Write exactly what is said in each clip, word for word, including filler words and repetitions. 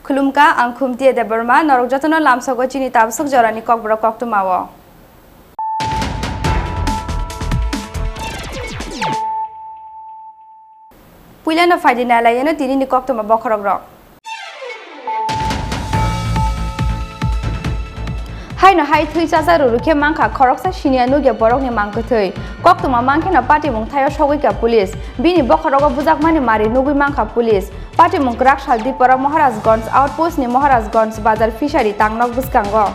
Khulumkha, ang Khumtiya Debbarma, norok jotono lamsogo chini tabswk jorani kokborok koktwmao. Puilano phaidi nailaiyano tinini koktwma bokhorokrok. Haino hai thwi chacha rwrwkhe mankha khoroksa siniya nukya borokni mang kwthwi. Koktwma mankheno patimung thaio sogwikha police. Bini bokhorogo bujakmani mari nugwi mankha police. Patimung kwrak sal Dipora Maharajganj outpost ni Maharajganj bazar fishery tangnok bwskango.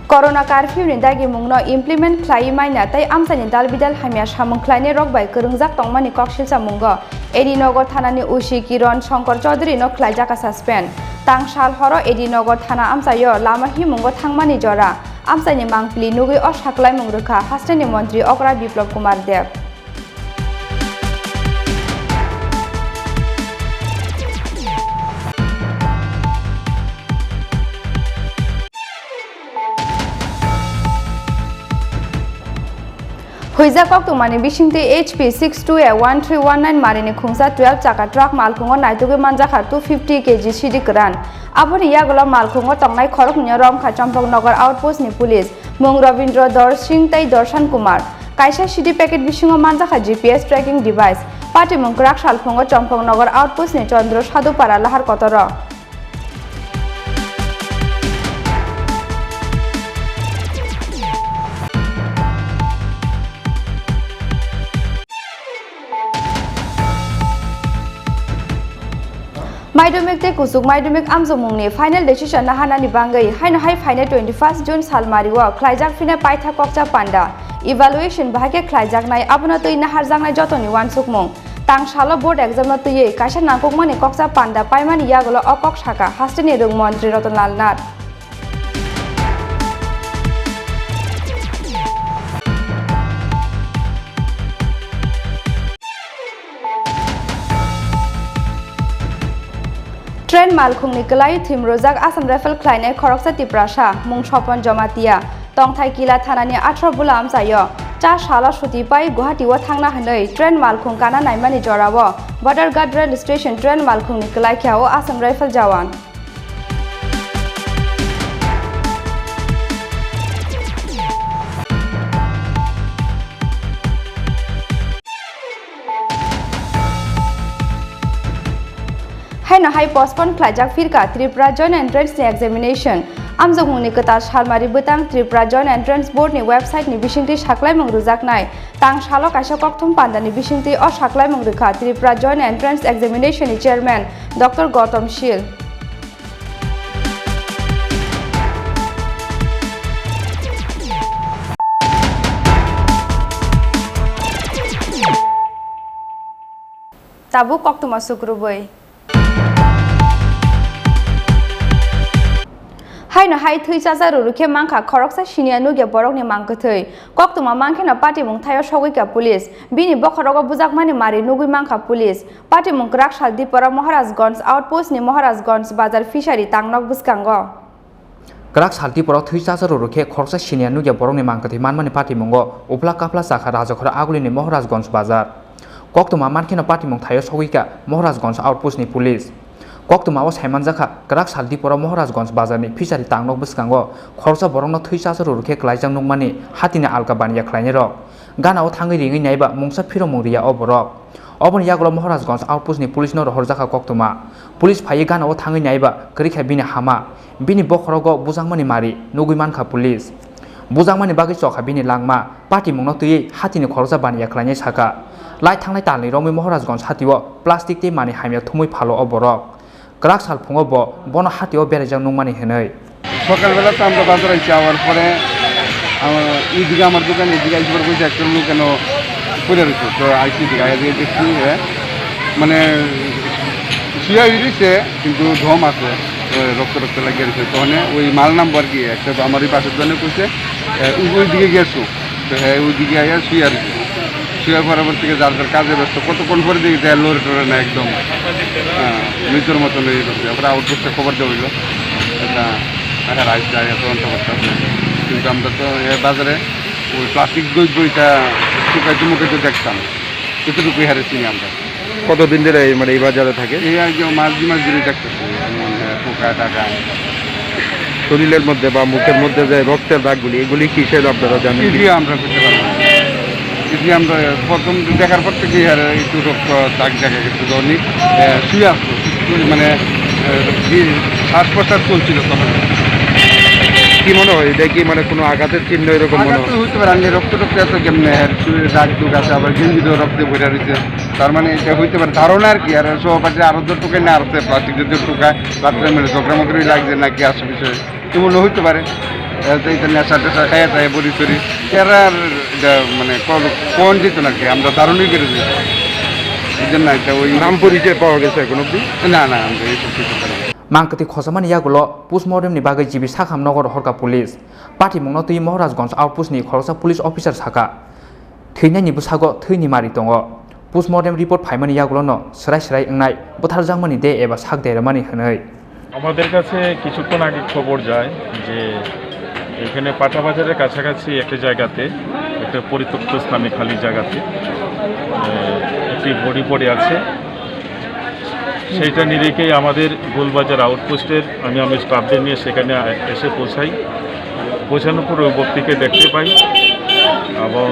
Corona curfew ni dagimungno implement khlaiwi maina tei amchaini dalbidal hamya samung khlainai rok bai kwrwngjak tongmani kok silsa mungo A D Nagar thanani O C Kiran Shankar Chaudhary no khlaijak suspend. Tang sal horo A D Nagar thana amchaio lama himungo thangmani jora amchaini mangpili nugwi o saklaimung rwkha hasteni montri okra Biplab Kumar Deb. Huijak koktwmani bisingtwi H P six two A one three one nine marini khungsa twelve chaka truck malkhungo naitugwi manjakha two fifty K G sidi kwran. Aboni yagulo malkhungo tongnai khoroknwino romkha Champaknagar outpost ni police. Mung Rabindra Dor Singh tei Darshan Kumar. Kaisa C D packet bisingo manjakha G P S tracking device. Patimung kwrak salphungo Champaknagar outpost ni Chandra Sadhupara lahar kotoro. Maidumik tei kuchuk maidumik amjokmungni final decision naharnani bangwi haino hai phainai twenty first June salmario khlaijak phinai paitha kokcha panda evaluation bahai khe khlaijaknai, abono twi naharjaknai jotoni uansukmung. Tang salo board exam no twiwi kaisa nangkukmani kokcha panda paimani yagulo o kok sakha hasteni rwng montri Ratan Lal Nath. Train malkhungni kwlai thwimrwjak Assam Rifle khlainai khoroksa Tiprasa, mung Sopon Jomatia, tongthai Kila thanani athro bula amchaio. Cha salo suti pai Guwahati o thangna hwnwi train malkhung kana naimani jorao Badharghat rail station train malkhungni kwlai kha o Assam Rifle jawan. Haino hai postpone khlaijak phirkha Tripura Joint Entrance ni examination. Amjokmungni kwtal salmari bwtang Tripura Joint Entrance Board ni website ni bisingtwi saklaimung rwjaknai. Tang salo kaisa kokthum panda ni bisingtwi o saklaimung rwkha Tripura Joint Entrance Examination ni chairman Doctor Gautam Shil. Tabuk koktwma sukrubwi. Haino hai thwi chacha rwrwkhe mankha khoroksa siniya nukya borokni mang kwthwi. Koktwma mankheno patimung thaio sogwikha police. Bini bokhorogo bujakmani mari nugwi mankha police. Patimung kwrak sal Dipora Maharajganj outpost ni Maharajganj bazar fishery tangnok bwskango. Kwrak sal Dipora thwi chacha rwrwkhe khoroksa siniya nukya borokni mang kwthwi manmani patimungo uphla kaphla chakha Rajakhora agulini Maharajganj bazar. Koktwma mankheno patimung thaio sogwikha Maharajganj outpost ni police. Koktwmao saimanjakha, kwrak sal diporo Maharajganj bazarni Fishery tangnok bwskango khoroksa borokno thwi chacha ruru khe klaijak nukmani hatini alka baniya khlainairok. Ganao thangwi ringwi naiba mungsa phiromung riya o borok. Oboni yagulo Maharajganj outpostni policeno rohorjakha koktwma. Police phaiwi ganao thangwi naiba kwrwikha bini hama. Bini bokhorogo bujakmani mari nugwi mankha police. Bujakmani bagwi chokha bini langma, patimungno twiwi hatini khoroksa baniya khlainai sakha. Lai thangnai talni romwi Maharajganj hatio plastic tei manwi hamya thumwi phalo o borok. Kwrak sal phungo bo bono hatio beraijak nukmani hwnwi. সকালবেলা তো আমরা বাজার আইছি, আওয়ার পরে আমার এইদিকে আমার দোকান, এদিকে আইসি পরে বসে একটা লোক কেন পড়ে রয়েছে। তো আইসি দিকে আইয়া দিয়ে দেখছি, হ্যাঁ, মানে শুয়ে রয়েছে, কিন্তু ধম আছে, এ, রক্ত রক্ত লাগিয়ে রয়েছে। তো মানে ওই মাল নাম্বার গিয়ে একটা তো আমার এই পাশের দোকানে কইছে, এ, ওই, ওই দিকে গেছো। তো হ্যাঁ, ওই দিকে আইয়া শুয়ে আর কি। শুয়ে পরবর্তীতে যার যার কাজে ব্যস্ত, কতক্ষণ পরে দেখি দেয় লড়ে টড়ে না একদম। হ্যাঁ, মৃতর মতন হয়ে গেছে। তারপরে আউটপোস্টে খবর দেওয়া হইলো। এটা, এটা রাইস যায়, এত অন্ত করতে হবে। কিন্তু আমরা তো এ বাজারে ওই প্লাস্টিক বই বইটা শুকাইতে মুখাইতে দেখতাম। এতটুকুই হারে চিনি আমরা। কতদিন ধরে এই, মানে, এই বাজারে থাকে? এই আর কি মাস দুই মাস ধরে দেখতেছি, মানে, পোকা টাকা। শরীরের মধ্যে বা মুখের মধ্যে যে রক্তের দাগগুলি, এগুলি কিসের আপনারা জানেন কি? এটি আমরা করতে পারবো না। এটি আমরা প্রথম দেখার পর থেকে আর একটু রক্ত দাগ দেখা গেছে, যে উনি, আহ, শুয়ে আসতো, একটু মানে, আহ, যে শ্বাস প্রশ্বাস চলছিল তখন। কি মনে হয়, এটা কি, মানে, কোনো আঘাতের চিহ্ন এরকম মনে আঘাত হয়? তো হইতে পারে, আর রক্ত টক্ত এত কেমনে, আর শুয়ে দাগ দুগ আছে, আবার গেঞ্জিতেও রক্তে ভরে রয়েছে। তার মানে এটা হইতে পারে ধারণা আর কি। আর সহপাঠীরা আরো যত টোকাই না আসছে, প্লাস্টিক জাতীয় টোকা, রাত্রে মানে ঝগড়া মগড়ি লাগছে নাকি আসে বিষয়ে, এমনও হইতে পারে। আহ, তো এটা নেশা টেশা খাইয়া টাইয়া বড়ি টড়ি, এরা আর এটা মানে কল-, কোন যেত না কি, আমরা ধারণাই করে দিই। এই জন্য একটা ওই নাম পরিচয় পাওয়া গেছে এখন অবধি? না, না, আমরা এইসব কিছু করি না। Mangkwtwi khosamani yagulo postmortem ni bagwi G B Sakham nogo rohorkha police. Patimungno twi Maharajganj outpost ni khoroksa police officer sakha, thwinani bwsago thwini mari tongo. Postmortem report phaimani yagulono swrai swrai wngnai butharjakmani de eba sak deremani hwnwi. আমাদের কাছে কিছুক্ষণ আগে খবর যায় যে এখানে পাটাবাজারের কাছাকাছি একটা জায়গাতে, একটা পরিত্যক্ত স্থানে, খালি জায়গাতে, আহ, একটি বডি পড়ে আছে। সেইটা নিরিখেই আমাদের গোলবাজার আউটপোস্টের আমি, আমি স্টাফদের নিয়ে সেখানে এসে পৌঁছাই। পৌঁছানোর পর ওই ব্যক্তিকে দেখতে পাই এবং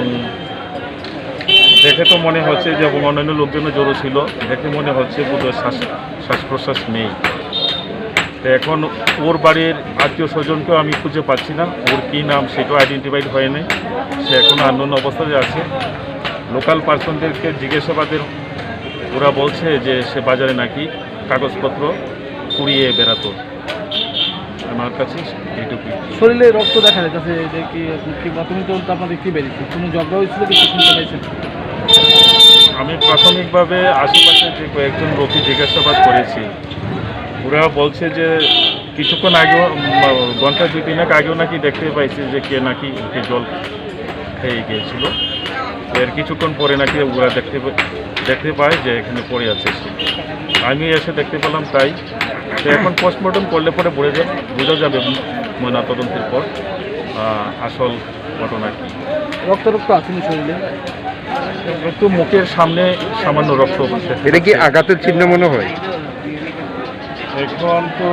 দেখে তো মনে হচ্ছে যে, এবং অন্যান্য লোকজনও জড়ো ছিল, দেখে মনে হচ্ছে বোধহয় শ্বাস, শ্বাস প্রশ্বাস নেই। তো এখন ওর বাড়ির আত্মীয় স্বজনকেও আমি খুঁজে পাচ্ছি না, ওর কী নাম সেটাও আইডেন্টিফাইড হয়নি, সে এখন আননোন অবস্থায় আছে। লোকাল পার্সনদেরকে জিজ্ঞাসাবাদের ওরা বলছে যে সে বাজারে নাকি কাগজপত্র কুড়িয়ে বেড়াতো। আমার কাছে এইটুকুই। শরীরে রক্ত দেখা যাইতেছে, এটা কি, কি প্রাথমিক তদন্ত আপনাদের কি বেরিয়েছে? কোনো ঝগড়া হয়েছিল, কিছু শুনতে পাইছেন? আমি প্রাথমিকভাবে আশেপাশে যে কয়েকজন লোককে জিজ্ঞাসাবাদ করেছি, ওরা বলছে যে কিছুক্ষণ আগেও, উম, ঘন্টা দুই তিনেক আগেও নাকি দেখতে পাইছে যে কে নাকি ওকে জল খেয়ে গিয়েছিল। এর কিছুক্ষণ পরে নাকি ওরা দেখতে পে-, দেখতে পায় যে এখানে পড়ে আছে সে। আমি এসে দেখতে পেলাম তাই। তো এখন পোস্টমর্টম করলে পরে বোঝা যা-, বোঝা যাবে ময়নাতদন্তের পর, আহ, আসল ঘটনা কি। রক্ত রক্ত আছে নি শরীরে? একটু মুখের সামনে সামান্য রক্ত আছে। এটা কি আঘাতের চিহ্ন মনে হয়? এখন তো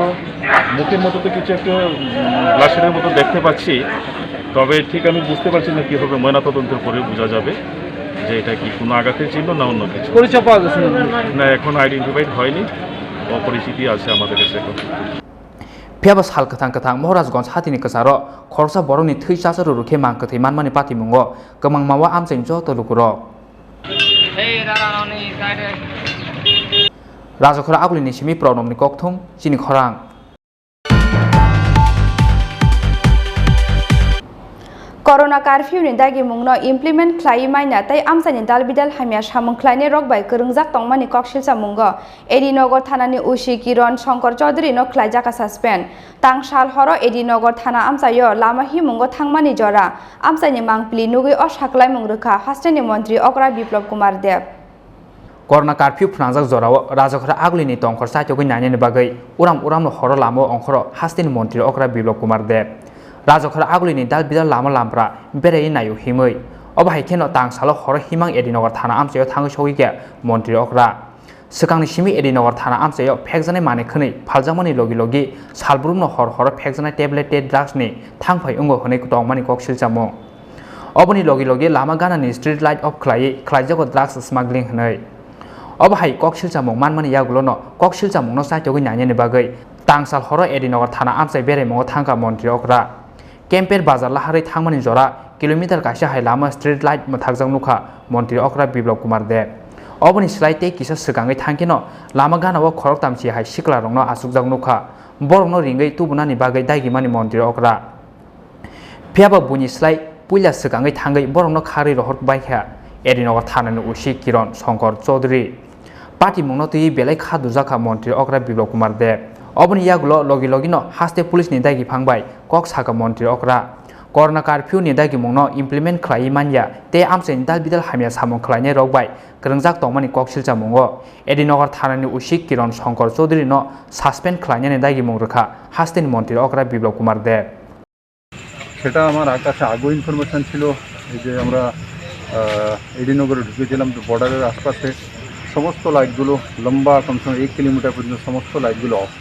মুখের মতো তো কিছু একটা, উম, ব্লাডশেডের মতো দেখতে পাচ্ছি, তবে ঠিক আমি বুঝতে পারছি না কি হবে, ময়নাতদন্তের পরে বোঝা যাবে যে এটা কি কোনো আঘাতের চিহ্ন না অন্য কিছু। পরিচয় পাওয়া গেছে না? না, এখন আইডেন্টিফাইড হয়নি, অপরিচিতি আছে আমাদের কাছে এখন। Phiya ba sal kwthang kwthang Maharajganj hatini kwcharo khoroksa borokni thwi chacha ruru khe mang kwthwi manmani patimungo kwmangma o amchaini joto lukurok. Rajakhor Agulini simi Pranobni kokthum chini khorang. Corona curfew ni dagimungno implement khlaiwi maina tei amchaini dal bidal hamya samung khlainai rok bai kwrwngjak tongmani koksilsa mungo A D Nagar thanani O C Kiron Shankar Chaudhary no khlaijak suspend. Tang sal horo A D Nagar thana amchaio lama himungo thangmani jora amchaini mangpili nugwi o saklaimung rwkha hasteni montri okra Biplab Kumar Deb. Corona curfew phnangjak jorao Rajakhor Agulini tongkhor chaitogwi nainani bagwi uram uramno horo lamao ongkhoro hasteni montri okra Biplab Kumar Deb. Rajakhor Agulini dal bidal lama lampra beraiwi naio himwi. Obo hai kheno tang salo horo himang A D Nagar thana amchaio thangwi sogwi khe montri okra. Swkangni simi Edinagar thana amchaio phekjaknai manwi khwnwi phaljakmani logi logi salbrumno hor horo phekjaknai tablet tei drugs ni thangphai wngo hwnwi tongmani kok silchamung. Oboni logi logi lama ganani street light off khlaiwi khlaijago drugs smuggling hwnwi. Obo hai kok silchamung manmani yagulono kok silchamungno chaitogwi nainani bagwi tangsal horo Edinagar thana amchai beraimungo thangkha montri okra. Kemper bazar laharwi thangmani jora kilometer kaisa hai lama street light mwthakjak nukha montri okra Biplab Kumar Deb. Oboni slai tei kisa swkangwi thangkheno lama ganao khoroktamchi hai siklarokno achukjak nukha, borokno ringwi tubunani bagwi dagimani montri okra. Phiyaba buini slai puila swkangwi thangwi borokno kharwi rohor baikha Edinagar thanani O C Kiron Shankar Chaudhary. Patimungno twiwi belai kha dujakha montri okra Biplab Kumar Deb. Oboni yagulo logi logino haste police ni dagi phang bai kok sakha montri okra. Corona curfew ni dagimungno implement khlaiwi manya tei amchaini dal bidal hamya samung khlainai rok bai kwrwngjak tongmani kok silchamungo Edinagar thanani O C Kiron Shankar Chaudhary no suspend khlainani dagimung rwkha hasteni montri okra Biplab Kumar Deb. সেটা আমার কাছে আগেও ইনফরমেশন ছিল। এই যে আমরা এডিনগরে ঢুকেছিলাম, তো বর্ডারের আশপাশে সমস্ত লাইটগুলো লম্বা কমসে কম এক কিলোমিটার পর্যন্ত সমস্ত লাইটগুলো অফ।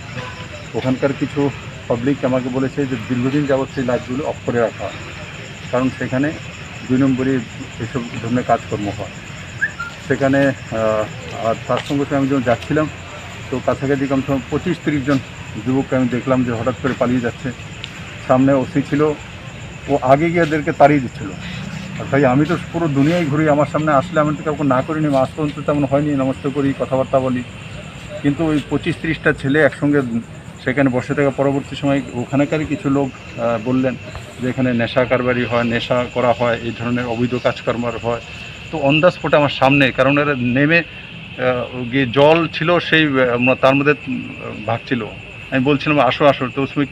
ওখানকার কিছু পাবলিক আমাকে বলেছে যে দীর্ঘদিন যাবত সেই লাইটগুলো অফ করে রাখা হয়, কারণ সেখানে দুই নম্বরই এসব ধরনের কাজকর্ম হয়। সেখানে আর তার সঙ্গে সঙ্গে আমি যখন যাচ্ছিলাম, তো কাছাকাছি কমসে কম পঁচিশ তিরিশ জন যুবককে আমি দেখলাম যে হঠাৎ করে পালিয়ে যাচ্ছে। সামনে ওসি ছিল, ও আগে গিয়ে এদেরকে তাড়িয়ে দিচ্ছিল। আর ভাই, আমি তো পুরো দুনিয়ায় ঘুরি, আমার সামনে আসলে আমি তো কাউকে না করিনি, আজ পর্যন্ত তেমন হয়নি, নমস্তে করি, কথাবার্তা বলি। কিন্তু ওই পঁচিশ তিরিশটা ছেলে একসঙ্গে সেখানে বসে থাকা, পরবর্তী সময় ওখানকারই কিছু লোক বললেন যে এখানে নেশা কারবারি হয়, নেশা করা হয়, এই ধরনের অবৈধ কাজকর্ম হয়। তো অন দ্য স্পটে আমার সামনে, কারণ এরা নেমে গিয়ে জল ছিল সেই, তার মধ্যে ভাগছিল। আমি বলছিলাম, "আসো, আসো।" তো उसमें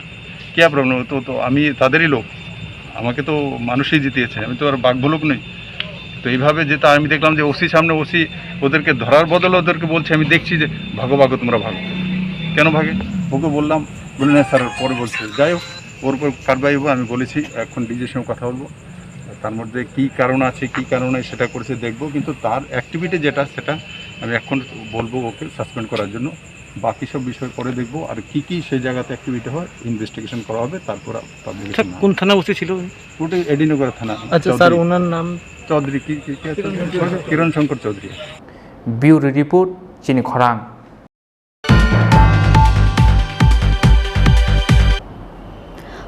क्या प्रॉब्लम? তো তো আমি তাদেরই লোক, আমাকে তো মানুষই জিতিয়েছে, আমি তো আর বাঘ ভালুক নই। তো এইভাবে যেটা আমি দেখলাম যে ওসি সামনে, ওসি ওদেরকে ধরার বদলে ওদেরকে বলছে, "আমি দেখছি যে ভাগো, ভাগো, তোমরা ভাগো।" কেন ভাগে? ওকে বললাম, বলে, "না স্যার, পরে বলছি।" যাই হোক, ওর উপর কার্যবাহী হবো, আমি বলেছি, এখন ডিজির সঙ্গে কথা বলবো, তার মধ্যে কী কারণ আছে, কী কারণে সেটা করেছে দেখবো, কিন্তু তার অ্যাক্টিভিটি যেটা, সেটা আমি এখন বলবো ওকে সাসপেন্ড করার জন্য। বাকি সব বিষয় পরে দেখবো, আর কি কি সেই জায়গাতে অ্যাক্টিভিটি হয়, ইনভেস্টিগেশন করা হবে, তারপর পাবলিকেশন। কোন থানা ওসি ছিল উনি? ওটা এডিনগর থানা। আচ্ছা স্যার, ওনার নাম? চৌধুরী কি, কি, কি আছে? কিরণ শঙ্কর Chowdhury. Bureau report, Chini Khorang.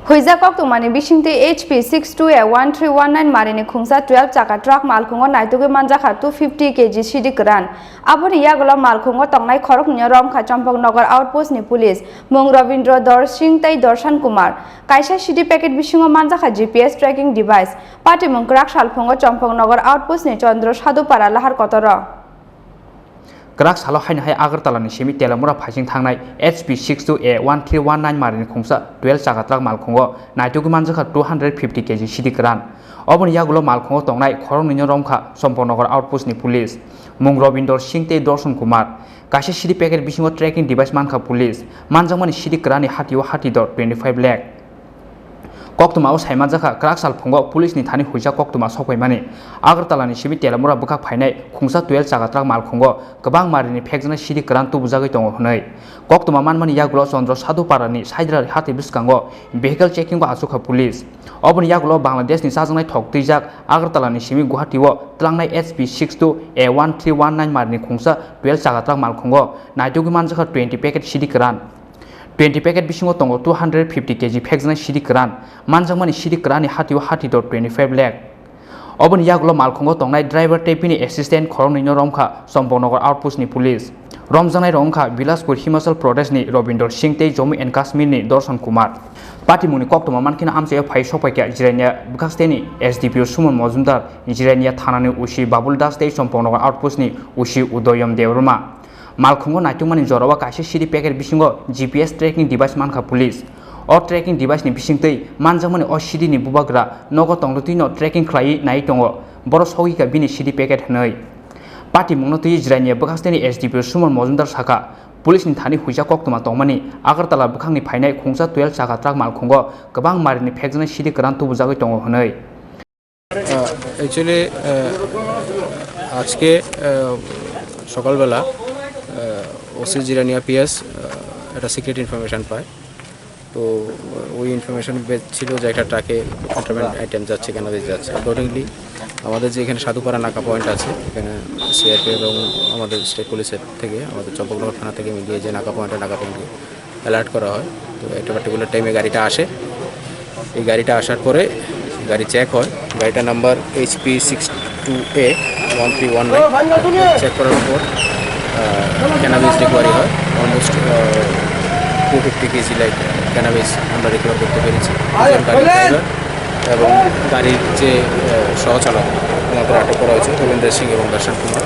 Huijak koktwmani bisingtwi H P six two A one three one nine marini khungsa twelve chaka truck malkhungo naitugwi manjakha two fifty K G sidi kwran. Aboni yagulo malkhungo tongnai khoroknwino romkha Chompoknagar outpost ni police, mung Robindro Dor Singh tei Dorshan Kumar. Kaisa sidi packet bisingo manjakha G P S tracking device. Patimung kwrak salphungo Chompoknagar outpost ni Chandra Sadhupara lahar kotoro. Kwrak salo haino hai Agartala ni simi Telamura phaising thangnai H P six two A one three one nine marini khungsa twelve chaka truck malkhungo naitugwi manjakha two hundred fifty K G sidi kwran. Oboni yagulo malkhungo tongnai khoroknwino romkha Chompoknagar outpost ni police, mung Robindor Singh tei Dorson Kumar. Kaisa sidi packet bisingo tracking device mankha police. Manjakmani sidi kwrani hatio hati dor twenty five lakh. Koktwma o saimanjakha, kwrak salphungo police ni thani huijak koktwma sokpaimani. Agartala ni simi Telamura bwkhak phainai khungsa twelve chaka truck malkhungo kwbang marini phekjaknai sidi kwran tubujagwi tongo hwnwi. Koktwma manmani yagulo Chandra Sadhupara ni Saidrari hati bwskango vehicle checking o achukha police. Oboni yagulo Bangladesh ni chajaknai thok twijak Agartala ni simi Guwahati o tlangnai H P six two A one three one nine marini khungsa twelve chaka truck malkhungo naitugwi manjakha twenty packet sidi kwran. Twenty packet bisingo tongo two hundred fifty K G phekjaknai sidi kwran. Manjakmani sidi kwranni hatio hati dor twenty five lakh. Oboni yagulo malkhungo tongnai driver tei bini assistant khoroknwino romkha Chompoknagar outpost ni police. Romjaknairok wngkha Bilaspur Himachal Pradesh ni Robindor Singh tei Jammu and Kashmir ni Dorson Kumar. Patimungni koktwma mankheno amchaio phai sokpaikha Jirania bwkhaksteni S D P O Suman Mojumdar, Jirania thanani O C Babul Das tei Chompoknagar outpost ni O C Udoyom Debbarma. Malkhungo naitukmani jorao kaisa sidi packet bisingo G P S tracking device mankha police. O tracking device ni bisingtwi manjakmani o sidi ni bubagra nogo tongtwtwino tracking khlaiwi naiwi tongo, boro sogwikha bini sidi packet hwnwi. Patimungno twiwi Jirania bwkhaksteni S D P O Suman Mojumdar sakha, police ni thani huijak koktwma tongmani Agartala bwkhakni phainai khungsa twelve chaka truck malkhungo kwbang marini phekjaknai sidi kwran tubujagwi tongo hwnwi. Actually আজকে আহ, সকালবেলা আহ, ওসি জিরানিয়া পিএস একটা secret information পায়। তো ওই ইনফরমেশন ছিল যে একটা ট্রাকে কন্ট্রাব্যান্ড আইটেম যাচ্ছে, ক্যানাবিস যাচ্ছে। অ্যাকর্ডিংলি আমাদের যে এখানে সাধুপাড়া নাকা পয়েন্ট আছে, এখানে সিআরপি এবং আমাদের স্টেট পুলিশের থেকে, আমাদের চম্পকনগর থানা থেকে মিলিয়ে যে নাকা পয়েন্টে নাকা পয়েন্টে অ্যালার্ট করা হয়। তো একটা পার্টিকুলার টাইমে গাড়িটা আসে। এই গাড়িটা আসার পরে গাড়ি চেক হয়। গাড়িটার number HP six two A one three one nine. Check করার পর ক্যানাবিস রিকভারি হয়। Almost two fifty KG like cannabis আমরা রিকভার করতে পেরেছি। দুজন গাড়ির ড্রাইভার এবং গাড়ির যে আহ, সহচালক, ওনাদের আটক করা হয়েছে, রবীন্দ্র সিং এবং দর্শন কুমার।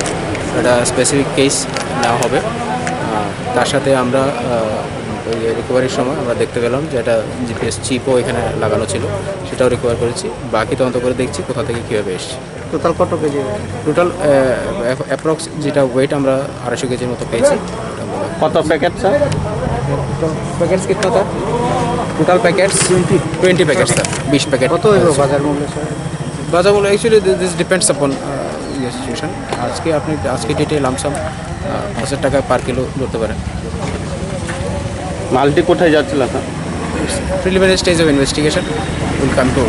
এটা স্পেসিফিক কেস নেওয়া হবে। আহ, তার সাথে আমরা আহ, ওই রিকভারির সময় আমরা দেখতে পেলাম যে একটা জিপিএস চিপও এখানে লাগানো ছিল, সেটাও রিকভার করেছি। বাকি তদন্ত করে দেখছি কোথা থেকে কীভাবে এসছে। টোটাল কত কেজি? টোটাল অ্যাপ্রক্স যেটা ওয়েট আমরা আড়াইশো কেজির মতো পেয়েছি। কত প্যাকেট, স্যার? প্যাকেটস কিতনা থা? Total packets twenty. Twenty packet, sir. বিশ প্যাকেট। কত হইব বাজার মূল্য, স্যার? বাজার মূল্য অ্যাকচুয়ালি দিস ডিপেন্ডস আপন ইয়ে সিচুয়েশন। আজকে আপনি, আজকে ডেটে লামসাম পাঁচ হাজার টাকা পার কিলো ধরতে পারেন। মালটি কোথায় যাচ্ছিল, sir? Preliminary stage of investigation will come to,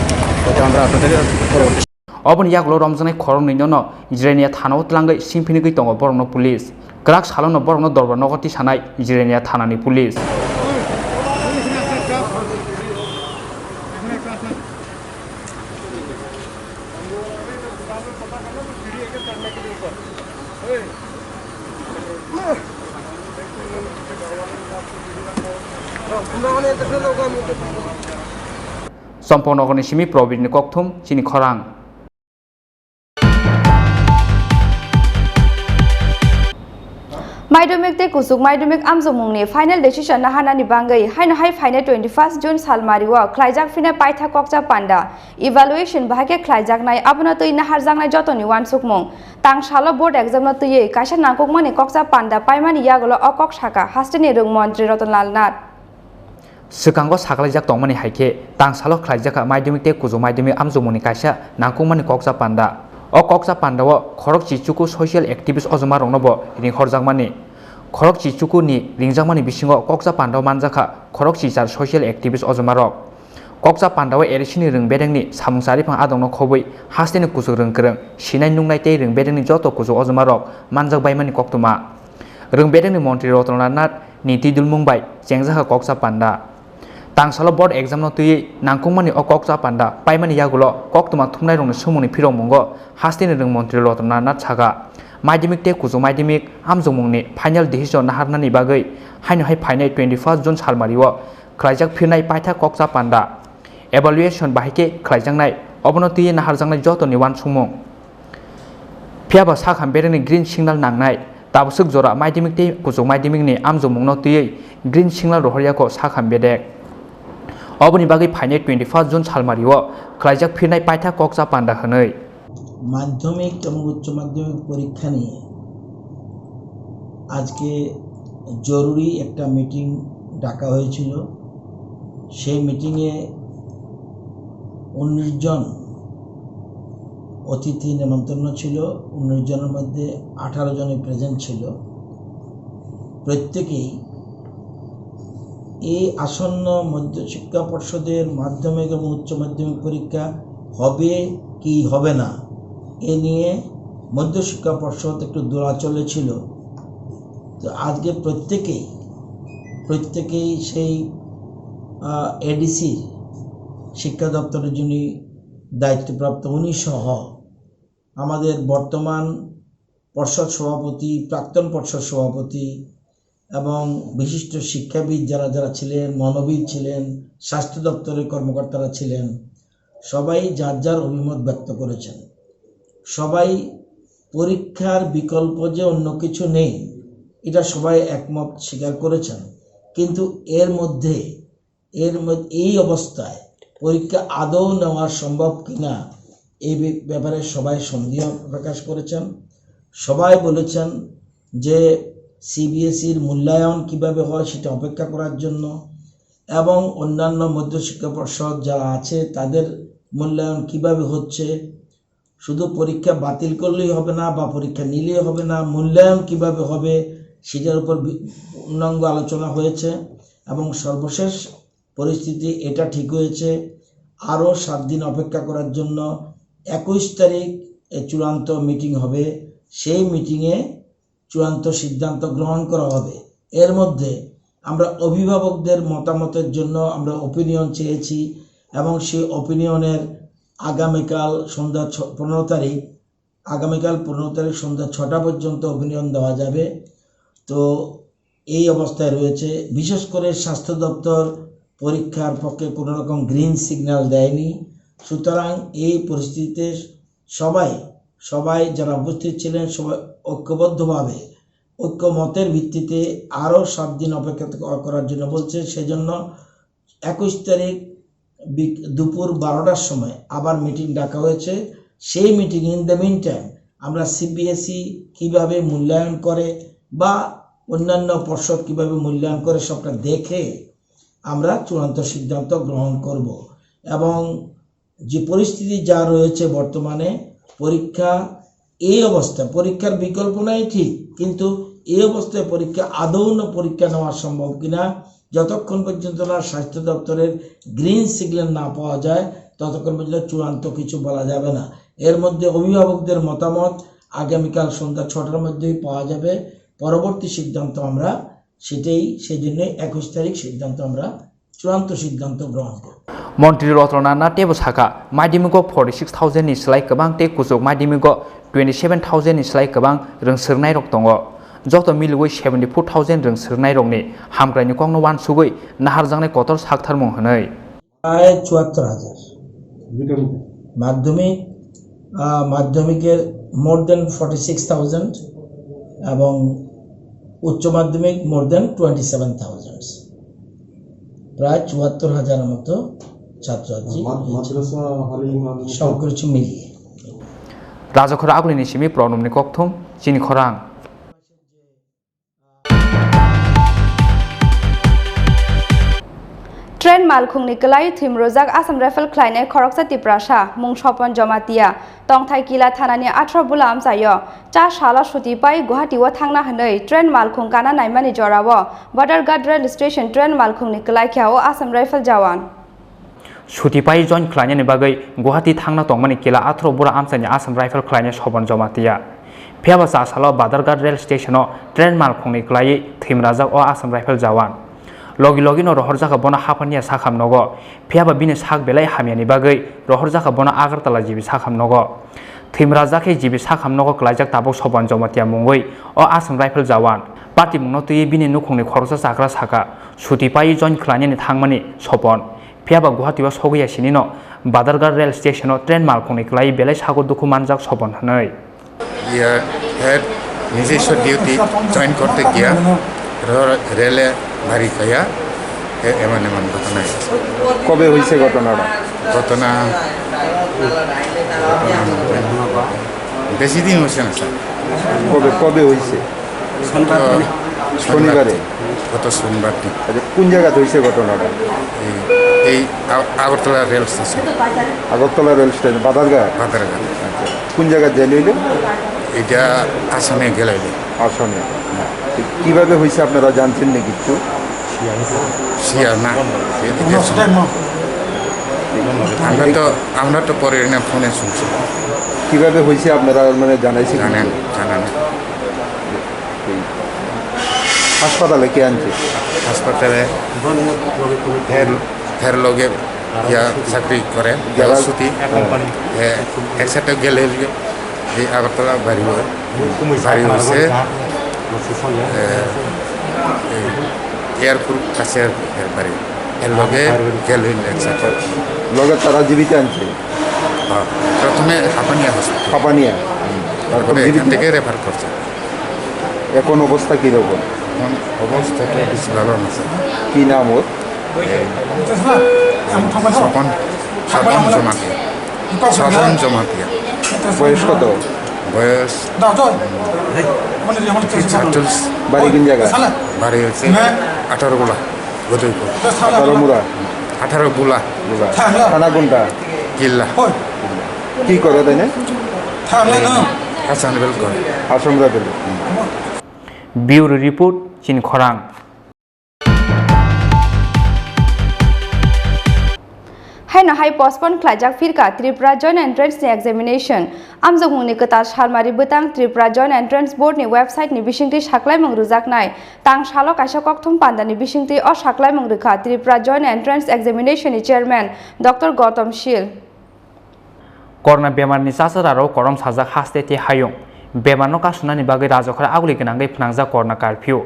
হয়তো আমরা আপনাদের পরবর্তী Oboni yagulo romjaknai khoroknwino no Jirania thanao twlangwi singphinigwi tongo borokno police. Kwrak salono borokno dorbar nogo tisanai Jirania thanani police. Sompong nogorni simi Probirni kokthum chini khorang. Maidumik tei kuchuk maidumik amjokmungni final decision naharnani bangwi haino hai phainai twenty first June salmario khlaijak phina paitha kokcha panda evaluation bahai khe khlaijaknai, abono twi naharjaknai jotoni uansukmung. Tang salo board exam no twiwi kaisa nangkukmani kokcha panda paimani yagulo o kok saka hasteni rwng montri Ratan Lal Nath. Swkango saklaijak tongmani hai khe, tang salo khlaijak kha Madhyamik tei Kuchuk Madhyamik amjokmungni kaisa nangkukmani kokcha panda. O kokcha pandao khorokchi chuku social activist ojomarokno bo ringhorjakmani. Khorokchi chukuni ringjakmani bisingo kokcha pandao manjak kha khorokchi char social activist ojomarok. Kokcha pandao A D C ni rwng bedekni samung chariphang adongno khobwi hasteni kuchuk rwng kwrwng, sinai nuknai tei rwng bedekni joto kuchuk ojomarok manjak baimani koktwma. Rwng bedekni montri Ratan Lal Nath ni twi dulmung bai chengjak kha kokcha panda. Tang salo board exam no twiwi nangkukmani o kokcha panda paimani yagulo koktwma thumnairokni swngmungni phirokmungo hasteni rwng montri Ratan Lal Nath sakha, Madhyamik tei Kuchuk Madhyamik amjokmungni final decision naharnani bagwi haino hai phainai twenty first June salmario khlaijak phirnai paitha kokcha panda evaluation bahai khe khlaijaknai, obono twiwi naharjaknai jotoni uansukmung. Phiya ba sakham bedekni green signal nangnai, tabaswk jora Madhyamik tei Kuchuk Madhyamikni amjokmungno twiwi green signal rohorya kho sakham bedek. Oboni bagwi phainai twenty first June salmario khlaijak phirnai paitha kokcha panda hwnwi. মাধ্যমিক এবং উচ্চ মাধ্যমিক পরীক্ষা নিয়ে আজকে জরুরি একটা মিটিং ডাকা হয়েছিল। সেই মিটিংয়ে উনিশ জন অতিথি নেমন্তন্ন ছিল। উনিশ জনের মধ্যে আঠারো জনই প্রেজেন্ট ছিল। প্রত্যেকেই এই আসন্ন মধ্যশিক্ষা পর্ষদের মাধ্যমিক এবং উচ্চ মাধ্যমিক পরীক্ষা হবে কি হবে না, এ নিয়ে মধ্যশিক্ষা পর্ষদ একটু দোলাচলে ছিল। তো আজকে প্রত্যেকেই, প্রত্যেকেই সেই, আহ, এডিসি শিক্ষা দপ্তরের যিনি দায়িত্বপ্রাপ্ত, উনি সহ আমাদের বর্তমান পর্ষদ সভাপতি, প্রাক্তন পর্ষদ সভাপতি এবং বিশিষ্ট শিক্ষাবিদ যারা যারা ছিলেন, মনোবিদ ছিলেন, স্বাস্থ্য দপ্তরের কর্মকর্তারা ছিলেন, সবাই যার যার অভিমত ব্যক্ত করেছেন। সবাই পরীক্ষার বিকল্প যে অন্য কিছু নেই, এটা সবাই একমত স্বীকার করেছেন। কিন্তু এর মধ্যে, এর মধ্যে এই অবস্থায় পরীক্ষা আদৌ নেওয়া সম্ভব কিনা, এই ব্য-, ব্যাপারে সবাই সন্দেহ প্রকাশ করেছেন। সবাই বলেছেন যে সিবিএসইর মূল্যায়ন কিভাবে হয় সেটা অপেক্ষা করার জন্য, এবং অন্যান্য মধ্যশিক্ষা পর্ষদ যারা আছে তাদের মূল্যায়ন কিভাবে হচ্ছে, শুধু পরীক্ষা বাতিল করলেই হবে না বা পরীক্ষা নিলেই হবে না, মূল্যায়ন কিভাবে হবে, সেটার উপর বি-, পূর্ণাঙ্গ আলোচনা হয়েছে এবং সর্বশেষ পরিস্থিতি এটা ঠিক হয়েছে, আরও সাত দিন অপেক্ষা করার জন্য একুশ তারিখ এ চূড়ান্ত মিটিং হবে। সেই মিটিংয়ে চূড়ান্ত সিদ্ধান্ত গ্রহণ করা হবে। এর মধ্যে আমরা অভিভাবকদের মতামতের জন্য আমরা ওপিনিয়ন চেয়েছি এবং সেই ওপিনিয়নের আগামীকাল সন্ধ্যা ছ-, পনেরো তারিখ, আগামীকাল পনেরো তারিখ সন্ধ্যা ছটা পর্যন্ত ওপিনিয়ন দেওয়া যাবে। তো এই অবস্থায় রয়েছে। বিশেষ করে স্বাস্থ্য দপ্তর পরীক্ষার পক্ষে কোনো রকম গ্রিন সিগন্যাল দেয়নি। সুতরাং এই পরিস্থিতিতে সবাই, সবাই যারা উপস্থিত ছিলেন, সবাই ঐক্যবদ্ধভাবে, ঐক্যমতের ভিত্তিতে আরও সাত দিন অপেক্ষা করার জন্য বলছে। সেজন্য একুশ তারিখ বিক-, দুপুর বারোটার সময় আবার মিটিং ডাকা হয়েছে। সেই মিটিং, in the meantime, আমরা সিবিএসই কিভাবে মূল্যায়ন করে বা অন্যান্য পর্ষদ কিভাবে মূল্যায়ন করে, সবটা দেখে আমরা চূড়ান্ত সিদ্ধান্ত গ্রহণ করব। এবং যে পরিস্থিতি যা রয়েছে বর্তমানে, পরীক্ষা এই অবস্থা, পরীক্ষার বিকল্প নাই ঠিক, কিন্তু এই অবস্থায় পরীক্ষা আদৌ না পরীক্ষা নেওয়া সম্ভব কিনা, যতক্ষণ পর্যন্ত না স্বাস্থ্য দপ্তরের গ্রিন সিগন্যাল না পাওয়া যায়, ততক্ষণ পর্যন্ত চূড়ান্ত কিছু বলা যাবে না। এর মধ্যে অভিভাবকদের মতামত আগামীকাল সন্ধ্যা ছটার মধ্যেই পাওয়া যাবে। পরবর্তী সিদ্ধান্ত আমরা সেটাই, সেই জন্যই একুশ তারিখ সিদ্ধান্ত আমরা চূড়ান্ত সিদ্ধান্ত গ্রহণ করব। Montri Rotana Nate bo sakha, madhyamiko forty six thousand ni slai kwbang tei kuchuk madhyamiko twenty seven thousand ni slai kwbang rwngswrwngnairok tongo. Joto miliwi seventy four thousand rwngswrwngnairokni hamkraini kokno uansugwi naharjaknai kotor saktharmung hwnwi. প্রায় চুয়াত্তর হাজার। মাধ্যমিক, আহ, মাধ্যমিকের more than forty six thousand এবং উচ্চ মাধ্যমিক more than twenty seven thousand। প্রায় চুয়াত্তর হাজারের মতো ছাত্রছাত্রী। মাদ-, মাদ্রাসা, হালি ইমাম। সব কিছু মিলিয়ে। Rajakhor Agulini simi Pranobni kokthum, chini khorang. Train malkhungni kwlai thwimrwjak Assam Rifle khlainai khoroksa Tiprasa, mung Sopon Jomatia, tongthai Kila thanani atharo bula amchaio, cha salo suti pai Guwahati o thangna hwnwi train malkhung kana naimani jorao Badharghat rail station train malkhungni kwlai kha o Assam Rifle jawan. Suti pai join khlainani bagwi Guwahati thangna tongmani Kila atharo bura amchaini Assam Rifle khlainai Sopon Jomatia. Phiyaba cha salo Badharghat rail station-o train malkhungni kwlaiwi thwimrajak o Assam Rifle jawan. Logi logino rohorjakha bono haphaniya sakham nogo, phiyaba bini sak belai hamyani bagwi rohorjakha bono Agartala G B sakham nogo. Thwimrajak khe G B sakham nogo kwlaijak tabuk Sopon Jomatia mungwi o Assam Rifle jawan. Patimungno twiwi bini nukhungni khoroksa chakra sakha, suti paiwi join khlainani thangmani Sopon. Phiyaba Guwahati o sogwi ya sinino Badharghat rail station o train malkhungni kwlaiwi belai sago dukhu manjak Sopon hwnwi. ये है, নিজস্ব duty join করতে গিয়া র-, রেলে বাড়ি খাইয়া এ-, এমন এমন ঘটনা হয়েছে। কবে হয়েছে ঘটনাটা? ঘটনা, ঘটনা বেশি দিন হয়েছে না, স্যার। কবে, কবে হয়েছে? শনিবারে? গত শনিবার দিন। আচ্ছা, কোন জায়গাতে হয়েছে ঘটনাটা? এই, এই আ-, Agartala rail station. Agartala rail station, Badarghat? Badarghat. আচ্ছা, কোন জায়গায় জেল হইল? এটা আসামে গেলে হইল। আসামে। তো কিভাবে হয়েছে আপনারা জানছেন না কিচ্ছু? শিয়ার না, এদিকে আমরা তো, আমরা তো পরে না ফোনে শুনছি। কিভাবে হয়েছে আপনারা মানে জানাইছেন? জানেন, জানেন। এই হাসপাতালে কে আনছে? হাসপাতালে এর, এর লগে ইয়া চাকরি করে, যারা ছুটি। হ্যাঁ। এ, একসাথে গেলে এই আগরতলা বাড়ি হয়। বাড়ি হচ্ছে, এ, এই এয়ারপোর্ট কাছে আর কি এর বাড়ি। এর লগে গেলে একসাথে। লগে তারা জীবিত আনছে? হ্যাঁ, প্রথমে হাপানিয়া হসপিটাল। হাপানিয়া? হুম। তারপরে তারপরে এখান জীবিত? থেকে রেফার করছে। এখন অবস্থা কিরকম? এখন অবস্থা তো বেশি ভালো না, স্যার। কি নাম ওর? স্বপন, স্বপন জমাতিয়া। স্বপন জমাতিয়া। বয়স কত? বয়স আটচল্লিশ। বাড়ি কোন জায়গা? বাড়ি হচ্ছে আঠারো গোলা, গোদইপুর। আঠারো মুড়া? আঠারো গোলা। গোলা। থানা কোনটা? কিল্লা। কি করে তাই না? হাসান বেল করে। হাসান বেল। Bureau Report, Chini Khorang. Haino hai postpone khlaijak phirkha Tripura Joint Entrance ni examination. Amjokmungni kwtal salmari bwtang Tripura Joint Entrance Board ni website ni bisingtwi saklaimung rwjaknai. Tang salo kaisa kokthum pandani bisingtwi o saklaimung rwkha Tripura Joint Entrance Examination ni chairman Doctor Gautam Shil. Corona bemarni chasararok korom sajak haste tei hayung. Bemarno kasunani bagwi rajokhor aguli gwnangwi phnangjak corona curfew.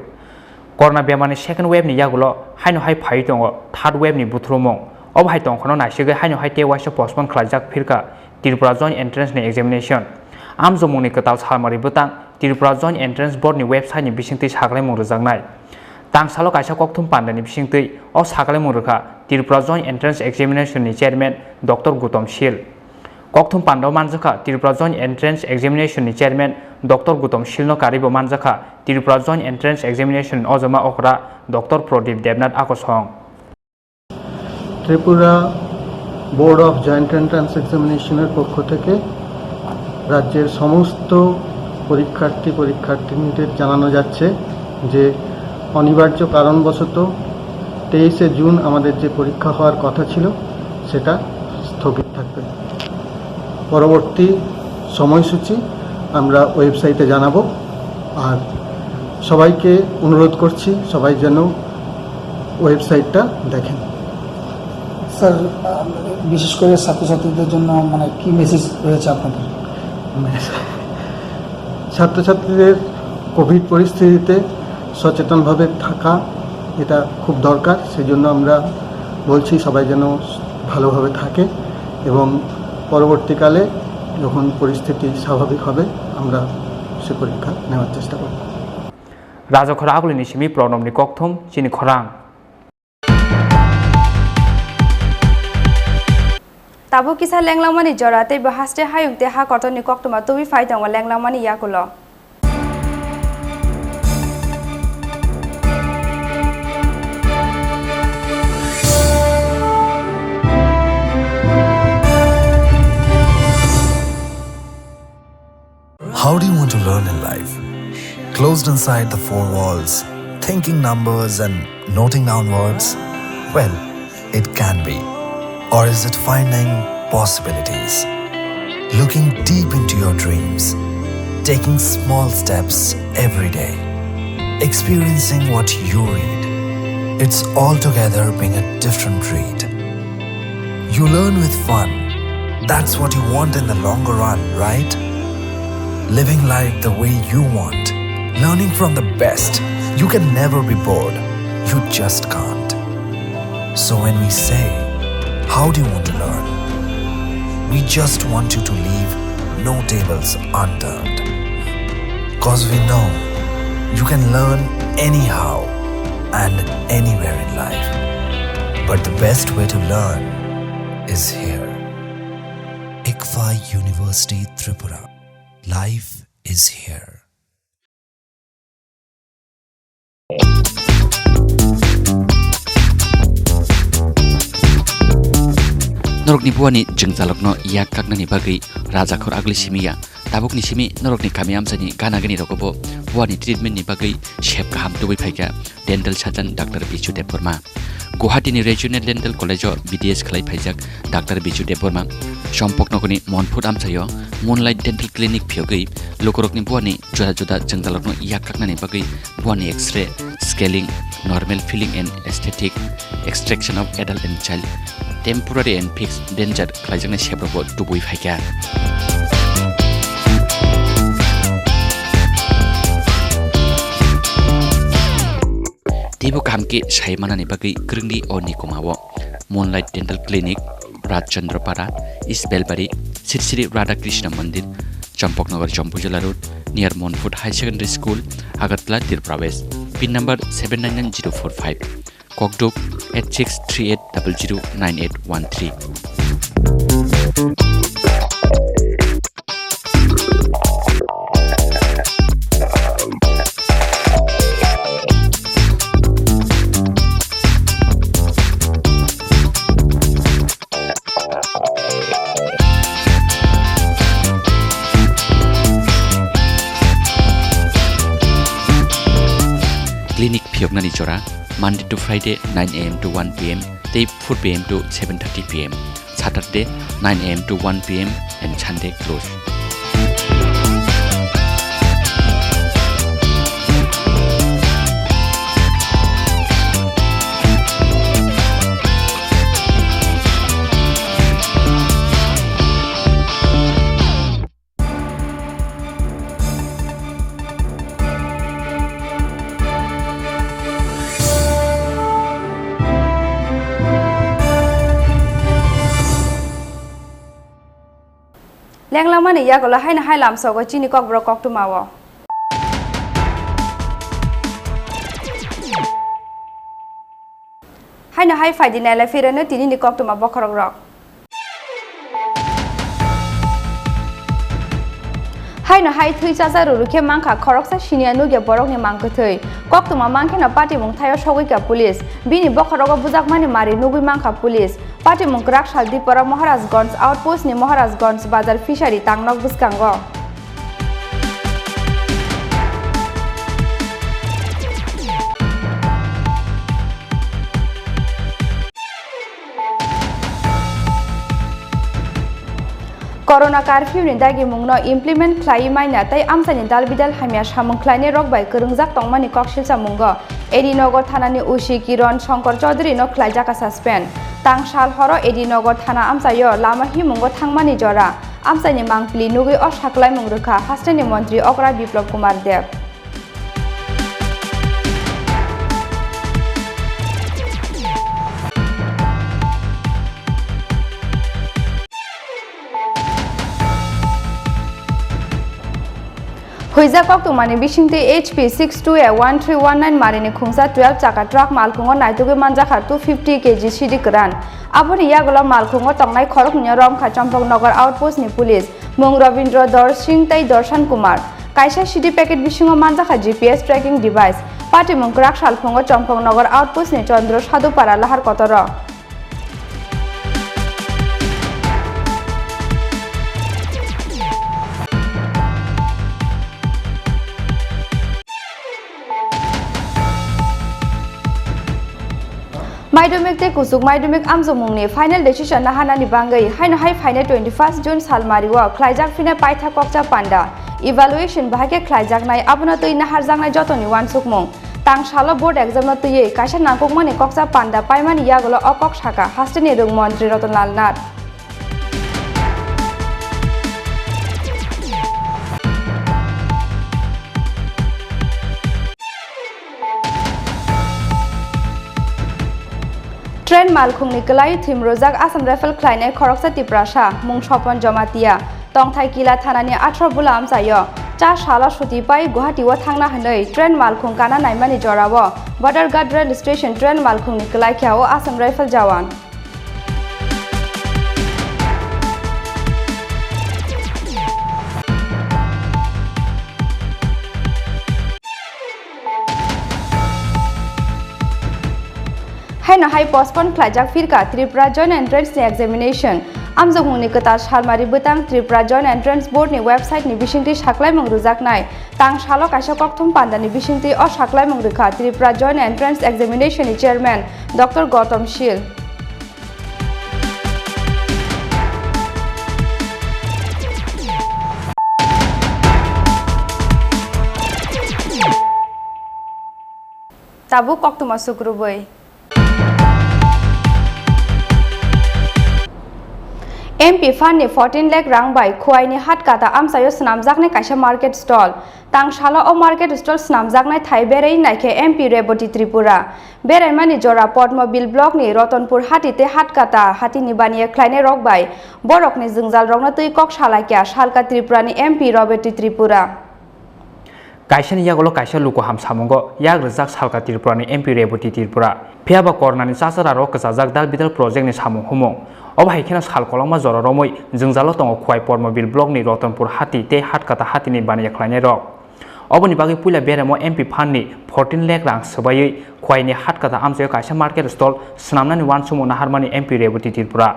Corona bemarni second wave ni yagulo haino hai phaiwi tongo third wave ni buthurumung. Obo hai tongkhorno naisigwi haino hai tei waisa postpone khlaijak phirkha Tripura Joint Entrance ni examination. Amjokmungni kwtal salmari bwtang Tripura Joint Entrance Board ni website ni bisingtwi saklaimung rwjaknai. Tangsalo kaisa kokthum pandani bisingtwi o saklaimung rwkha Tripura Joint Entrance Examination ni chairman Doctor Gautam Shil. Kokthum pandao manjakha Tripura Joint Entrance Examination ni chairman Doctor Gautam Shil no karwibo manjakha Tripura Joint Entrance Examination ni ojoma okra Doctor Pradip Debnath Akosong. Tripura board of joint entrance এক্সামিনেশনের পক্ষ থেকে রাজ্যের সমস্ত পরীক্ষার্থী পরীক্ষার্থিনীদের জানানো যাচ্ছে যে অনিবার্য কারণবশত তেইশে জুন আমাদের যে পরীক্ষা হওয়ার কথা ছিল, সেটা স্থগিত থাকবে। পরবর্তী সময়সূচি আমরা ওয়েবসাইটে জানাবো। আর সবাইকে অনুরোধ করছি, সবাই যেন ওয়েবসাইটটা দেখেন। স্যার, আহ, বিশেষ করে ছাত্রছাত্রীদের জন্য মানে কি মেসেজ রয়েছে আপনাদের? ছাত্রছাত্রীদের কোভিড পরিস্থিতিতে সচেতনভাবে থাকা, এটা খুব দরকার। সেই জন্য আমরা বলছি সবাই যেন ভালোভাবে থাকে এবং পরবর্তীকালে যখন পরিস্থিতি স্বাভাবিক হবে, আমরা সে পরীক্ষা নেওয়ার চেষ্টা করব। Rajokhor agulini simi Pranobni kokthum, Chini Khorang. Tabuk kisa lenglangmani jora tei bo haste hayung tei ha kotorni koktwma tubui phai tongo lenglangmani yakulo. How do you want to learn in life? Closed inside the four walls, thinking numbers and noting down words? Well, it can be. Or is it finding possibilities? Looking deep into your dreams, taking small steps every day, experiencing what you read. It's altogether being a different breed. You learn with fun. That's what you want in the longer run, right? Living life the way you want. Learning from the best. You can never be bored. You just can't. So when we say, "How do you want to learn?" We just want you to leave no tables unturned. 'Cause we know you can learn anyhow and anywhere in life. But the best way to learn is here. ICFAI University Tripura. Life is here. Norokni buani jwngjalokno yak kaknani bagwi rajakhor agli simi ya. Tabukni simi norokni kami amchaini gana gani rogobo buani treatment ni bagwi sep kaham tubui phaikha dental surgeon Doctor Bichu Debbarma. Guwahati ni Regional Dental College o B D S khlai phaijak Doctor Bichu Debbarma Champaknagar ni Monphut amchaio Moonlight Dental Clinic phiyogwi lukurokni buani juda juda jwngjalokno yak kaknani bagwi buani X-ray, scaling, normal filling and aesthetic, extraction of adult and child, temporary and fixed denture khlaijaknai seprokbo tubui phaikha. Teibo kaham khe sai manani bagwi kwrwngdi o nikoma o Moonlight Dental Clinic, Rajchandra Para, East Belbari, Sri Sri Radha Krishna Mandir, Champaknagar, Jampuijala Road, near Monphut High Secondary School, Agartala, Tripura West. Pin number seven nine nine zero four five. Kokduk eight six three eight double zero nine eight one three. Thiyoknani jora Monday to Friday nine a m to one p m tei four p m to seven thirty p m, Saturday nine a m to one p m and Sunday close. Lenglamani yagulo haino hai lamsogo chini kokborok koktwmao. Haino hai phaidi nailai phirano tinini koktwma bokhorok rok. Haino hai thwi chacha ruru khe mankha khoroksa siniya nukya borokni mang kwthwi. Koktwma mankhe no patimung thaio sogwikha police. Bini bokhorogo bujakmani mari nugwi mankha police. Patimung kwrak sal Dipora Maharajganj outpost ni Maharajganj bazar fishery tangnok bwskango. Corona curfew ni dagimung no implement khlaiwi maina tei amchaini dal bidal hamya samung khlainai rok bai kwrwngjak tongmani kok silsa mungo A D Nagar thana ni O C Kiran Shankar Chaudhary no khlaijak suspend. Tang sal horo A D Nagar thana amchaio lama himungo thangmani jora amchaini mangpili nugwi o saklaimung rwkha hasteni montri okra Biplab Kumar Deb. Huijak koktwmani bisingtwi H P six two A one three one nine marini khungsa twelve chaka truck malkhungo naitugwi manjakha two fifty K G sidi kwran. Aboni yagulo malkhungo tongnai khoroknwino romkha Champaknagar outpost ni police, mung Rabindra Dor Singh tei Darshan Kumar. Kaisa C D packet bisingo manjakha G P S tracking device. Patimung kwrak salphungo Champaknagar outpost ni Chandra Sadhupara lahar kotoro. Maidumik tei kuchuk maidumik amjokmungni final decision naharnani bangwi haino hai phainai twenty first June salmario khlaijak phine paitha kokcha panda evaluation bahai khe khlaijaknai, abono twi naharjaknai jotoni uansukmung. Tang salo board exam no twiwi kaisa nangkukmani kokcha panda paimani yagulo o kok sakha hasteni rwng montri Ratan Lal Nath. Train malkhungni kwlai thwimrwjak Assam Rifle khlainai khoroksa Tiprasa, mung Sopon Jomatia, tongthai Kila thanani atharo bula amchaio. Cha salo suti pai Guwahati-o thangna hwnwi train malkhung kana naimani jorao Badharghat rail station train malkhungni kwlai khe o Assam Rifle jawan. Haino hai postpone khlaijak phirkha Tripura Joint Entrance ni examination. Amjokmungni kwtal salmari bwtang Tripura Joint Entrance Board ni website ni bisingtwi saklaimung rwjaknai. Tang salo kaisa kokthum pandani bisingtwi o saklaimung rwkha Tripura Joint Entrance Examination ni chairman Doctor Gautam Shil. Tabuk koktwma sukrubwi. M P fund ni fourteen lakh rang bai Khowai ni Hatkata amchaio swnamjaknai kaisa market stall. Tang salo o market stall swnamjaknai thai berwi naikhe M P Reboti Tripura. Beraimani jora Padmabil block ni Ratanpur hati tei Hatkata hati ni baniya khlainai rok bai borok ni jwngjal rokno twi kok salaikha salka Tripura ni M P Reboti Tripura. Kaisani yagulo kaisa luku ham samungo yak rwjak salka Tripura ni M P Reboti Tripura. Phiya ba Corona ni chachara rok kwchajak dal bidal project ni samung humung. Obo hai kheno sal kolokma jora romwi jwngjalo tongo Khowai Padmabil block ni Ratanpur hati tei Hatkata hati ni baniya khlainai rok. Oboni bagwi puila beremo M P fund ni fourteen lakh rang swbaiwi Khowai ni Hatkata amchaio kaisa market stall swnamnani uansukmung naharmani M P Reboti Tripura.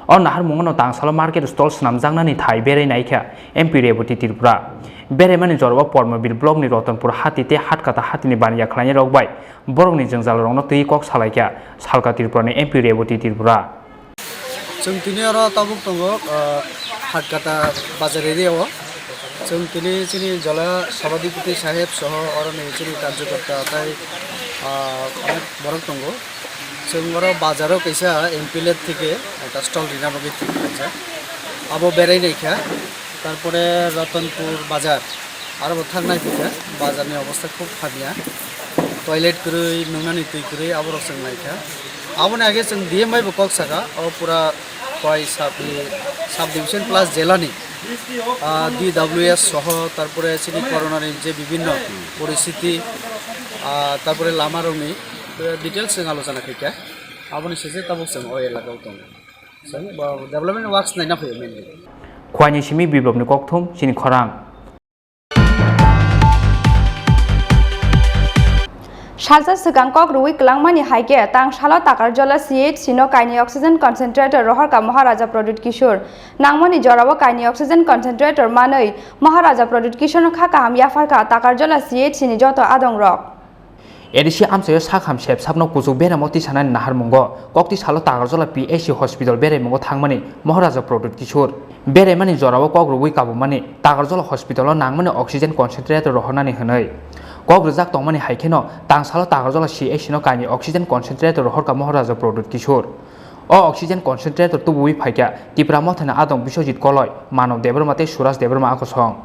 O naharmungo no tangsalo market stall swnamjaknani thai berwi naikha M P Reboti Tripura. Beraimani jorao Pormobil blockni Rotonpur hati tei Hatkata hatini baniya khlainairok bai borokni jwngjalrokno twi kok salaikha, salka Tripurani M P Reboti Tripura. Chwng tini oro tabuk tongo, ah, Hatkata bazar area o. Chwng tini chini jala Sabadipati saheb soho oroni chini karjokorta tai, ah, onek borok tongo. Chwng oro bazaro kaisa M P L A theke ekta stall rina bagwi thik khlaijak. Abo berai naikha. Tarpore Ratanpur bazar. Aro bo thang naipikha, bazarni obostha khub hamya. Toilet kwrwi, nungnani twi kwrwi, aborok chwng naikha. Aboni age chwng D M bai bo kok saka, o pura Khowai sub, sub division plus jelani, ah, D W S soho, tarpore chini coronani je bibhinno poristiti, ah, tarpore lamarokni, eh, details chwng alochona khaikha. Aboni sese tabuk chwng o elakao tongo. Chwng bo development works naina phaio mainly. Khowai ni simi biplobni kokthum chini khorang. Salsa swkang kok rwui kwlangmani hai khe tang salo Takarjola C H C no kainwi oxygen concentrator rohorkha Maharaja Pradyut Kishore. Nangmani jorao kainwi oxygen concentrator manwi Maharaja Pradyut Kishore no kha kaham yapharkha Takarjola C H C ni joto adongrok. A D C amchaio sak ham sep sapno kuchuk beremo tisanani naharmungo koktwi salo Takarjola P H C hospital beraimungo thangmani Maharaja Pradyut Kishore. Beraimani jorao kok rwui kabumani Takarjola hospital-o nangmani oxygen concentrator rohornani hwnwi. Kok rwjak tongmani hai kheno tang salo Takarjola C H C no kainwi oxygen concentrator rohorkha Maharaja Pradyut Kishore. O oxygen concentrator tubuwi phaikha Tipra Mothani adong Biswajit Koloi, Manav Debbarma tei Suraj Debbarma akosong.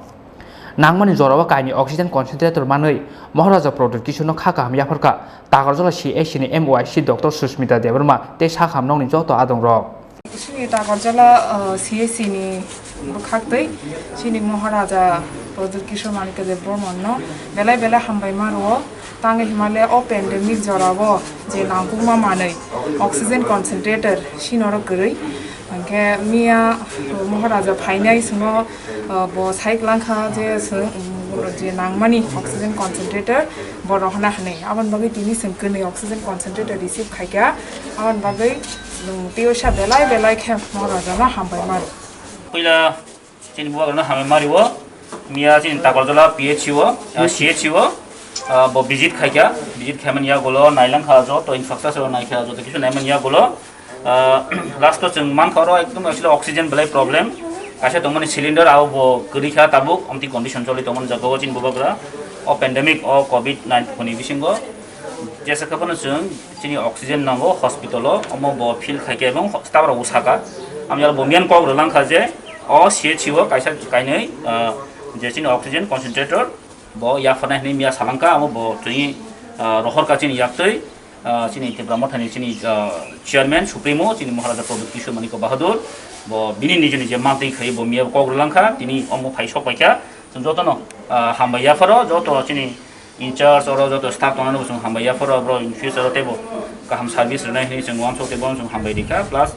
Nangmani jorao kainwi oxygen concentrator manwi Maharaja Pradyut Kishore no kha kaham yapharkha Takarjola C H C ni M O I C Doctor Susmita Debbarma tei sak ham nokni joto adongrok. Chini Takarjola, uh, C H C ni bwkhaktwi chini Maharaja Pradyut Kishore Manikya Debbarma no belai belai hambai ma rwo. Tangwi himale o pandemic jorao je nangkukma manwi oxygen concentrator sinoro kwrwi. Hwnkhe miya Maharaja phainai swngo, uh, bo sai kwlangkha je swng, um, je nangmani oxygen concentrator bo rohorna hwnwi. Aboni bagwi tini swng kwnwi oxygen concentrator receive khaikha. Aboni bagwi, um, twiwisa belai belai khe Maharajano hambai maro. Puila chini bubagrano hambai mario. Miya chini Takarjola P H C o, uh, C H C o, uh, bo visit khaikha. Visit khaimani yagulo nailangkha joto infrastructure naikha, joto kisu naimani yagulo. Ah, last o chwng mankha oro ekdom actually oxygen belai problem. Kaisa tongmani cylinder abo bo kwrwi kha tabuk, omtwi condition choli tongmani jaga o chini bubagra. O pandemic, o covid nineteen ni bisingo jesa khe phano chwng chini oxygen nango hospital o, omo bo feel khai khe ebong staff rok bo saka. Amya bo miyan kok rwlang kha je o C H C o kaisa kainwi, ah, je chini oxygen concentrator bo yapharnai hwnwi miya salangkha, amo bo chwngwi, ah, rohorkha chini yaktwi. Ah, chini Tipra Mothani chini, ah, chairman, supremo, chini Maharaja Pradyut Kishore Manikya Bahadur, bo bini niji niji mantwi khai bo miya kok rwlang kha, tini omo phai sok paikha, chwng jotono, ah, hambai yapharo, joto chini in charge oro joto staff tongnani bo chwng hambai yapharo, bro in future o teibo kaham service rwnai hwnwi chwng uansuk teibo chwng hambai rikha, plus,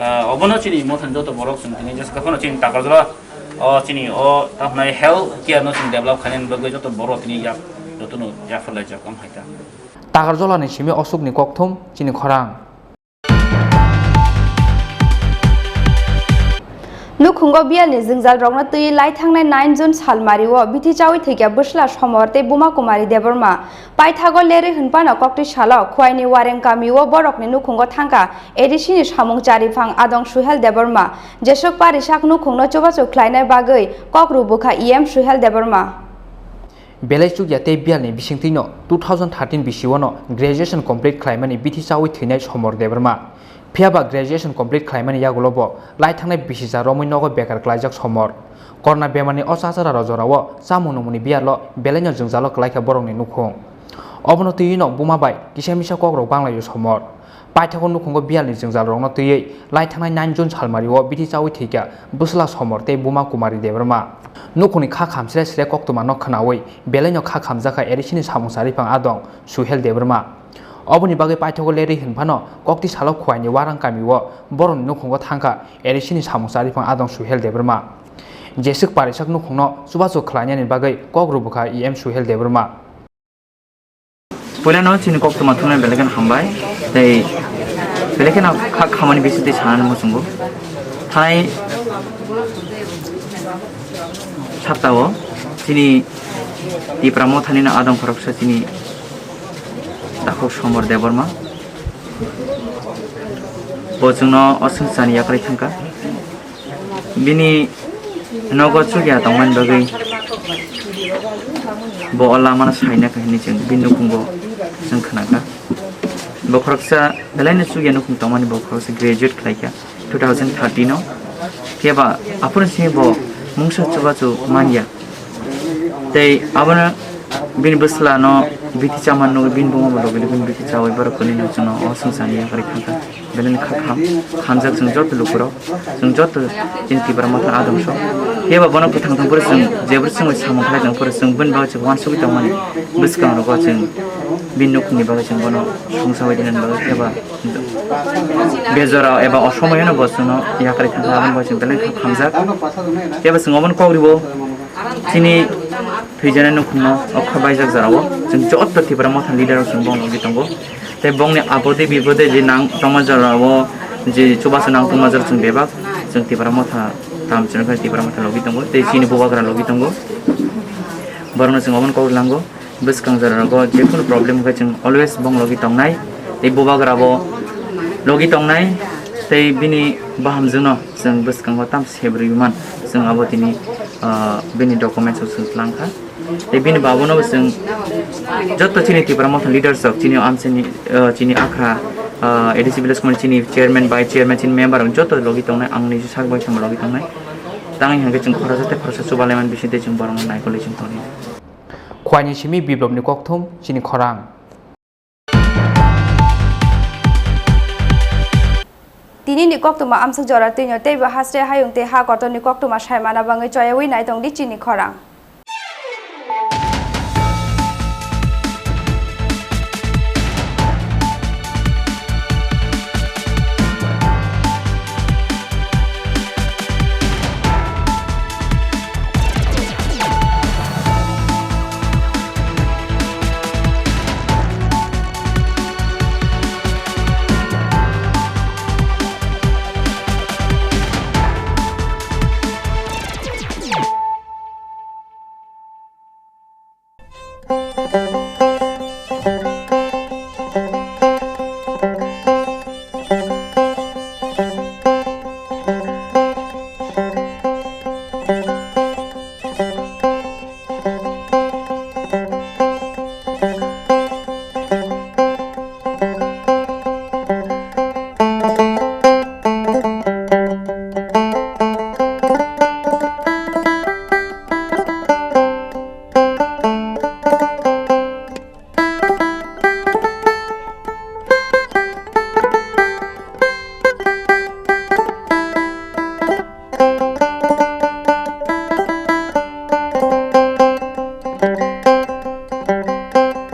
ah, obono chini Mothani joto borok chwng tini jesa phano chini Takarjala o chini o tamo health care no chwng develop khainani bagwi joto borok tini yak jotono yaphar laijak, omo hai ta. Takarjala ni simi osuk ni kokthum chini khorang. Nukhungo biyal ni jwngjal rokno twi lai thangnai nine June salmari o bithi chawi thwikya bwsla Somor tei buma Kumari Debbarma. Paithago lerwi hwnphano koktwi salo Khowai ni Wareng kami o borok ni nukhungo thangkha A D C ni samung chariphang adong Suhel Debbarma. Jeswk parisak nukhung no chubachu khlainai bagwi kok rw bwkha E M Suhel Debbarma. Belai chukya tei biyal ni bisingtwi no two thousand thirteen bisi o no graduation complete khlaimani bithi chawi thwinai Somor Debbarma. Phiya ba graduation complete khlaimani yagulo bo lai thangnai bisi cha romwi nogo bekar klaijak Somor. Corona bemar ni o chachara rw jora o chamung nungmung ni biyal o belai no jwngjal o kwlai kha borok ni nukhung. Obono twiwi no buma bai kisa misa kok rok bang lai o Somor. Paithago nukhungo biyal ni jwngjal rokno twiwi lai thangnai nine June salmari o bithi chawi thwikha bwsla Somor tei buma Kumari Debbarma. Nukhung ni kha kham sre sre koktwma no khwnawi belai no kha khamjak kha A D C ni samung chariphang adong Suhel Debbarma. Oboni bagwi paithago lerwi hwnphano koktwi salo Khowai ni Warang kami o borok ni nukhungo thangkha A D C ni samung chariphang adong Suhel Debbarma. Jeswk parisak nukhung no chubachu khlainani bagwi kok rw bwkha E M Suhel Debbarma. Puilano chini koktwma thumnai belai kheno hambai, tei belai kheno kha khamani bisingtwi sanani muchungo. Thanai Saptao chini Tipra Mothani no adong khoroksa chini takhuk Somor Debbarma. Bo chwngno o swngcharni yakarwi thangkha. Bini nogo chukya tongmani bagwi bo o lamano saina kha hinwi chwng bini nukhungo chwng khnakha. Bo khoroksa belaino chukya nukhung tongmani, bo khoroksa graduate khlaikha two thousand thirteen o. Phiya ba aphuru simi bo mungsa chubachu manya. Tei abono bini bwsla no bithi chamani nugwi bini buma bo logi logi bini bithi chawi borok kwnwi no chwngno o swngcharni yakarwi thangkha. Belai no kha kham, hamjak chwng joto lukurok, chwng joto chini Tipra Motha adong so. Phiya ba bono kwthang thang phuru chwng jebwrwi chwngwi samung khlai tong phuru chwng bini bagwi chwng uansugwi tongmani bwskangrogo chwng bini nukhungni bagwi chwng bono songsa bai dinani bagwi phiya ba bejora eba osomoyano bo chwngno yakarwi thangkha, aboni bagwi chwng belai kha hamjak. Phiya ba chwng obono kok ribo chini thwijani nukhungno o kha baijak jorao chwng joto Tipra Motha leader rok chwng bono logi tongo. Tei bongni apode bipode je nang tongma jorao je chubachu nang tongma jora chwng bebak chwng Tipra Motha tam chwng khe Tipra Motha logi tongo tei chini bubagra logi tongo. Borokno chwng obono kok lango. Bwskang jora rogo jephuru problem khe chwng always bong logi tongnai, tei bubagra bo logi tongnai, tei bini bahamjwkno chwng bwskango tam sebrwi man, chwng abo tini, ah, bini documents o chwng tlang kha. Tei bini babono bo chwng joto chini Tipra Motha leaders rok, chini amchini, ah, chini Akhra, ah, A D C village committee chini chairman, vice chairman, chini member rok joto logi tongnai, ang niji sak bai sama logi tongnai. Tangwi hwnkhe chwng khoroksa tei khoroksa chubalaiman bising tei chwng borokno naikolwi chwng tongwi. Khwlaini simi biplopni kokthum chini khorang. Tinini koktwma amswk jora twino teibo hasre hayung tei ha kotorni koktwma saimana bagwi choyawi naitongdi chini khorang.